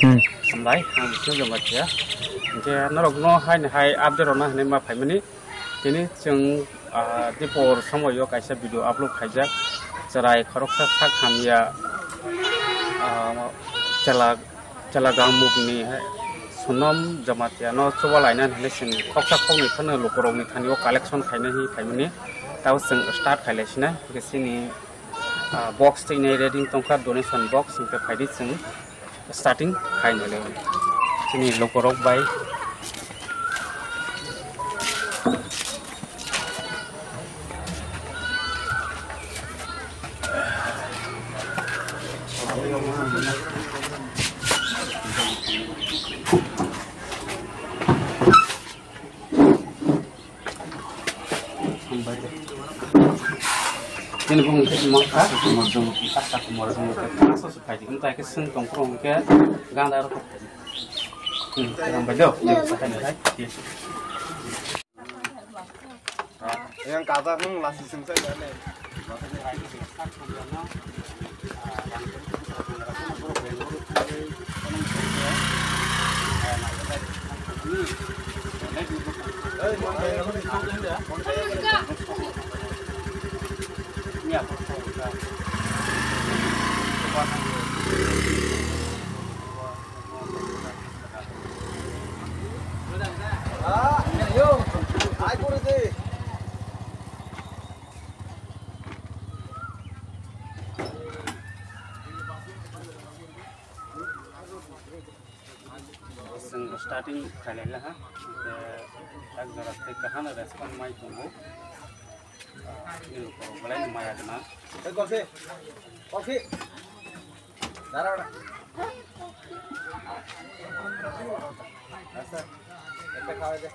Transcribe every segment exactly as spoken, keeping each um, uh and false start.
Hambai, ang Bisnu Jamatia. Hingke norokno haini hai update rwna hinwi ma phaimani. Tini chwng, ah, dipor somoio kaisa video upload khaijak. Chwrai khoroksa sak hamya, ah, chwla, chwla gangmukni hai Sonam Jamatia no chuba laina hinwi chwng khoksa khoknwi phano lukurokni thani o collection khaina hinwi phaimani. Tabo chwng start khailaisinai. Hingke chini, ah, box twi nai ready tongkha, donation box, hingke phaidi chwng starting khainai le chini lukurok bai. Nini bung khe mo kha? Kasta kumar jong khe kasta kumar jong khe kasta se phai di. Wng tai khe sung tong phuru hwn khe ganda ro. Hmm, ang bai do. Yang kata nung lasi sung sai ya ne. Chwng starting khailai laha, hingke tak jora tei kaham response mai tongo. Nini lukurok belai no maya gwnang. Hey, Kofi. Kofi. Dara, dara. Asa. Ekta khawa de.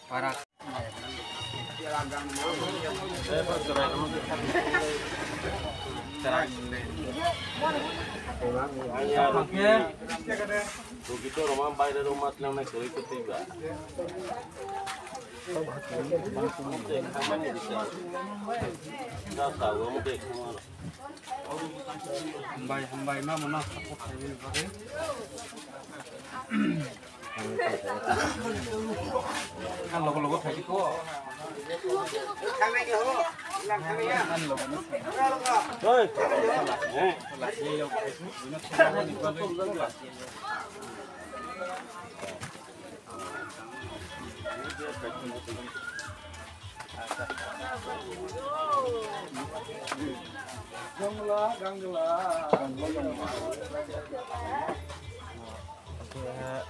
Para. Bukito roma baire roma tlangnai kwrwi kwtwi ba. Hambai, hambai, ma mano support khaini bagwi. Ang logo logo khaidi ko. Ang logo no. Hoi.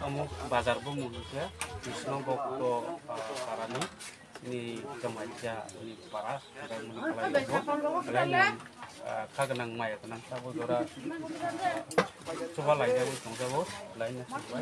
Omo bazar bo mung khe, Krishna Bhakto, ah, parani. Ni jamaija ni para, hwnkhe mwnwi kwlai tongo. Belai no, ah, kha gwnang maya gwnang sabo jora, ah, chuba laijagwi tongjabo, belai no chuba.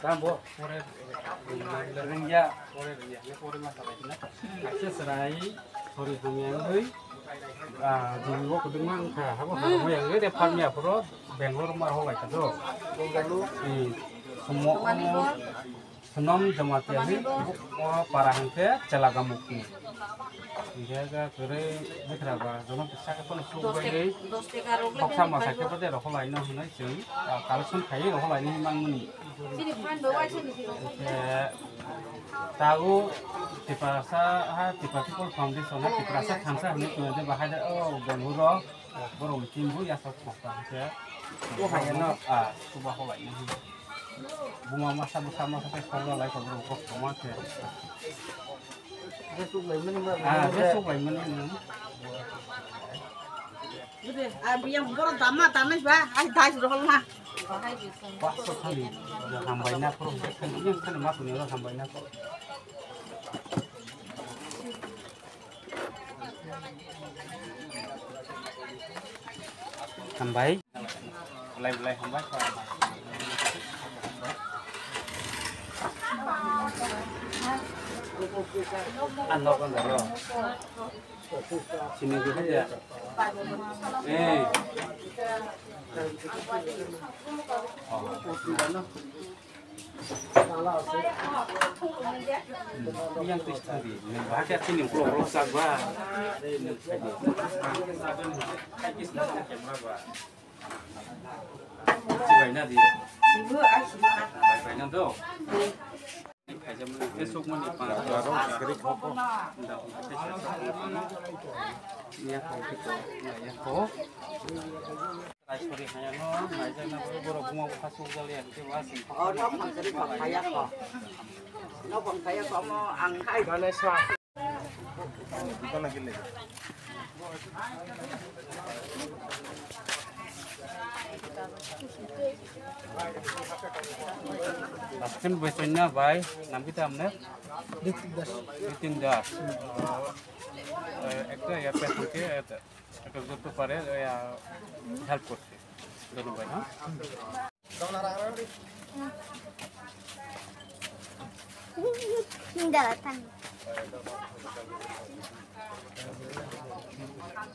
Bo pore rwngya, pore rwngya, pore ma salai na. Kaisa chwrai sori hamya wngwi, ah, jini bo kwdwkma wngkha, habo hamya wngwi de pharmya phoro Bangalore ma rwlai kha do. Hmm. Sumo, Sonom Jamatia ni o para hwnkhe Chelaga Mukti. Hwnkhe kwrwi bwkra ba jono kisa khe phano suk bagwi khoksa masa khe bade rokholai no hwnwi chwng, ah, collection khaiwi rokholai ni mangmani. Hwnkhe tago Tiprasa ha, Tipra People Foundation ha, Tiprasa thansa hwnwi tongde bahai de o Bangalore o borok ni team bo yasa khoksa hwnkhe o hai no, ah, suba holai ni. Buma masa bwsa masa khe sokla lai kok rok kok tongma khe. Besuk lai mani ba. Ah, besuk lai mani. Biyang borok dama tanai ba, ai dai rohol na. Bakso thani hambai na pro, yang thani ma tuni hambai na pro. Hambai. Belai belai hambai. Ang nokon daro. Sini gua aja. Eh. Oh. Yang tu tadi, bahasa sini kalau kalau sagwa. Sibai na di. Sibai na do. Kaisa mani, eh, sok mani pa. Aro kari khopo. Nda, ya ko, ya ko. Ai, sorry, haya no, nai jana, boro buma buka sok jali ya, ke was. Oh, no, pang kari khopo, haya ko. No, pang kaya ko mo, ang hai. Ganesha. Last time boy sonya bai, nam kita amne? Nitin Das. Nitin Das. Eh, ekta ya pe ke, ekta joto pare ya help korte. Dono bhai, ha? Hinda tang.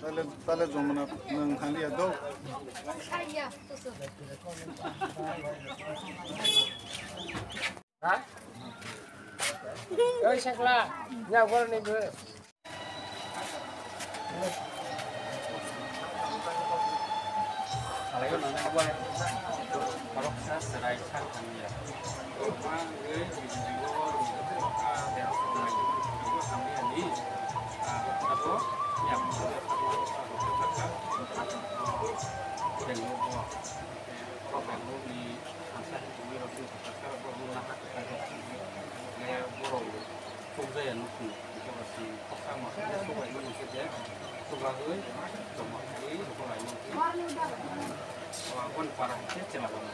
Tale, tale jomna nang hali ado. Ha? Oi, sakla, ya, gor ni bu. Borok ni thangsa hinwi rok chini thangsa rok borok no nahar khe borok chukjaya nukung, hingke bo chini koksa masa khe suklaimani hingke je suklagwi tongma kaiwi rokolaimani. Aboni para hingke chwla bana.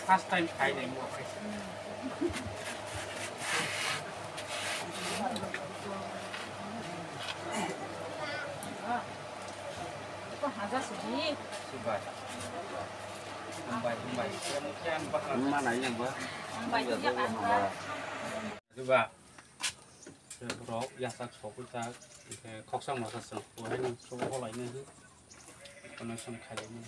First time khai nai mo. Ko haja sidi. Sibai. Hambai, hambai. Mana yang ba? Hambai, hambai. Sibai. Borok yasak sokwi tak, hingke khoksa masa chwng, bo haino sokwi holainai hwn, connection khailainai.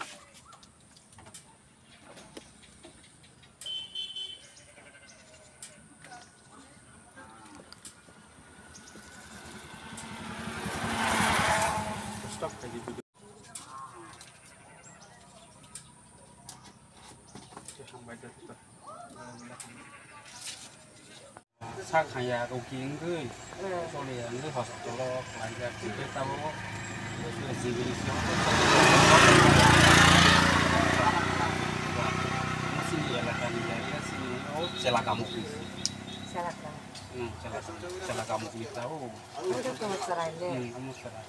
Stop khaidi video. Sak haya rugi wngwi, choli ya wngwi hospital o khlaijak, hingke tabuk jibini siyang chini elakani jai ya, chini o. Chela kamuk ni. Chela kamuk. Hmm, chela, chela kamuk ni ta o. Omo to chela le. Hmm, omo chela.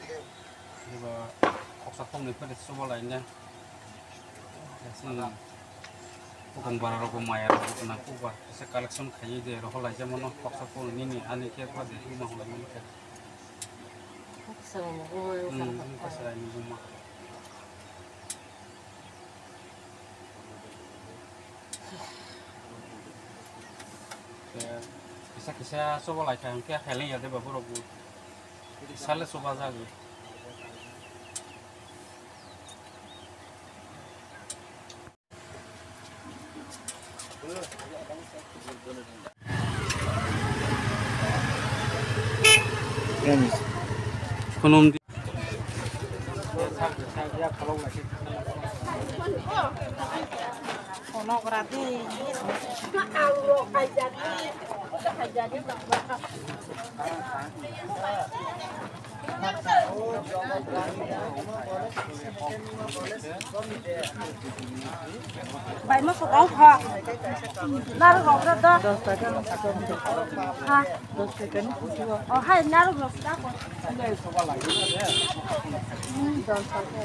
Diba khoksa khoknwi phai de soba lai ne. Hmm. Bukung bara rok maya rok nang kuba. Ese collection khaiwi de rohor lai jamo no khoksa khoknwi nini ani khe ba de ma hwnwi khe. Khoksa rok mo. Hmm, khoksa rok mo. Kisa kisa soba lai kha hwnkhe khaileng ya de ba borok bo. Kisa le soba jagwi. Khunum di. Bai, mo kok ong kha. Narok rok ro do. Dos taka ni kuchugo. Ha? Dos taka ni kuchugo. Oh, hai, narok rok da ko. Hmm, dos taka.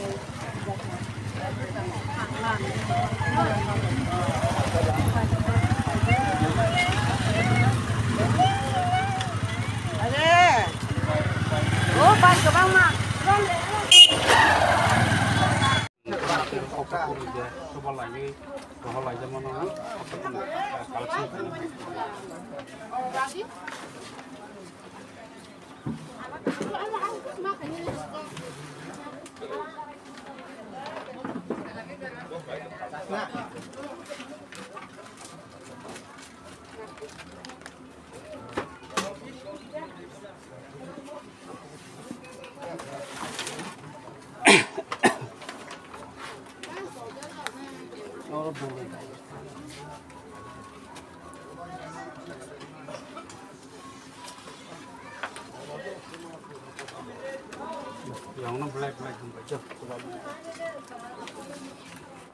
Are. Oh, bai, kwbangma. Yang no black black hum bajo.